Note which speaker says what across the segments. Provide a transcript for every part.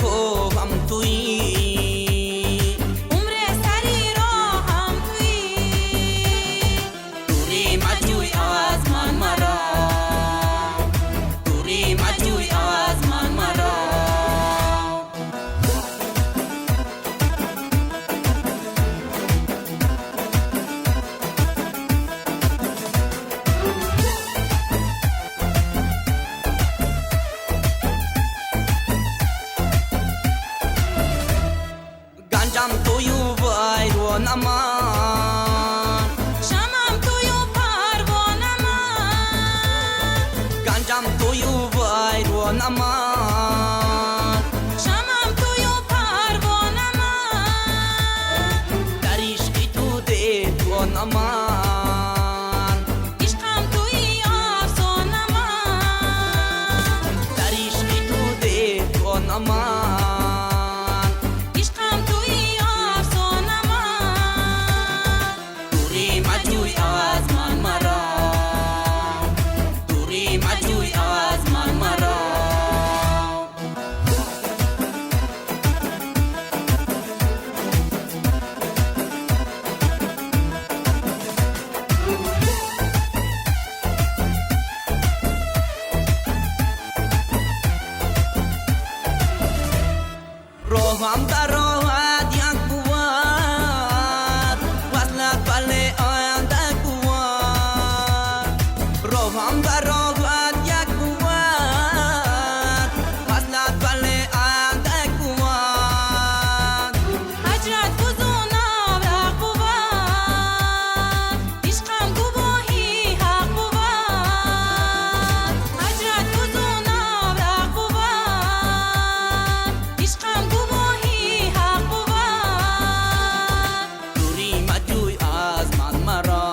Speaker 1: گو هم تویی
Speaker 2: عمر سری را هم تویی
Speaker 1: دوری مجوی از من مرا دوری مجوی از من مرا. گنجم تویو وایرون امان
Speaker 2: شمم تویو پروانه من
Speaker 1: گنجم تویو وایرون امان
Speaker 2: شمم تویو پروانه من
Speaker 1: در عشقی تو دیوان امان
Speaker 2: عشقم تویی افسانه من
Speaker 1: در عشقی تو دیوان امان
Speaker 2: عشقم تویی افسانه من
Speaker 1: دوری مجوی از من مرا دوری مجوی از من مرا. роҳам дар роҳат як бувад васлат бале андак бувад роҳам дар роҳат як бувад васлат бале андак бувад
Speaker 2: ҳаҷрат фузун аврақ бувад ишқам гувоҳи ҳақ бувад ҳаҷрат фузун аврақ бувад ишқам гувоҳи ҳақ бувад
Speaker 1: дурӣ маҷӯй аз ман маро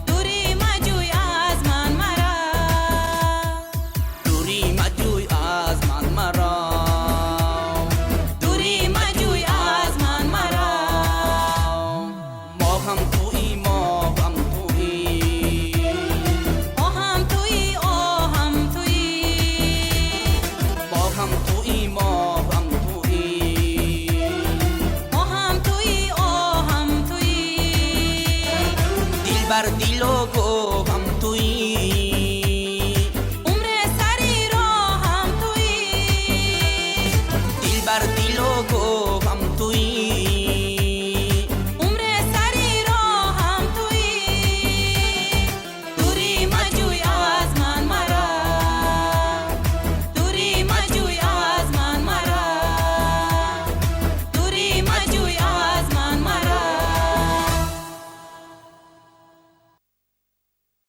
Speaker 2: дурӣ маҷӯй аз ман маро
Speaker 1: дурӣ маҷӯй аз ман маро
Speaker 2: дурӣ маҷӯй аз ман маро.
Speaker 1: Мо ҳам туӣ мо ҳам туӣ
Speaker 2: Оҳам туӣ оҳам туӣ
Speaker 1: мо ҳам туӣ мо ҳам туӣ
Speaker 2: Оҳам туӣ оҳам туӣ
Speaker 1: дилбар дило гӯ ҳам туӣ.